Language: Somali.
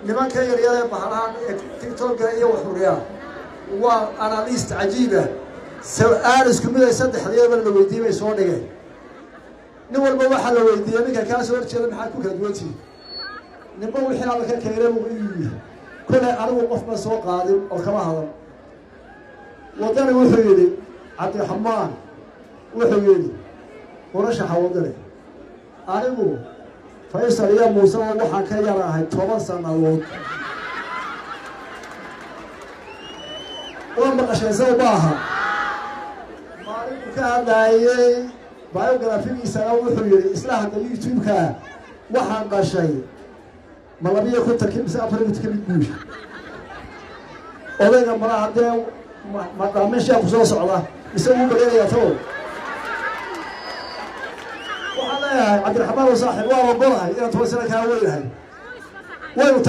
Nimanka yaryar ee bahalaha ee TikToka iyo waxuriyaa waa analyst cajiiba. Su-aal isku mid ay saddexdeedaba la weydiiyey bay soo dhigeen. Nin walba waxaa la weydiiyey, "Ninka kaa soo horjeeda maxaad ku kala duwantihin?" Ninba wixii alla ka keenay buu yidhi. Kolay anigu qof ma soo qaadin oo kama hadan. Waddani wuxuu yidhi, Cabdiraxmaan wuxuu yidhi, murashaxa Waddani, "Anigu Faysal iyo Muuse oo waxaan ka yarahay 10 sannadood." Waa maqasheen, saw ma aha? Maalintuu ka hadlaayey biography-giisana wuxuu yidhi, isla hadda YouTube-ka, "Waxaan dhashay ma 52-kii mise 54-kii?" Mid buu yidhi odayga malaha dee ma dhamishaa ku soo socda mise wuu baryanayaa tago. Waxaan leeyahay, Cabdiraxmaan oo saaxiib, waan ogolahay inaan 10 sano kaa weynahay. Waynu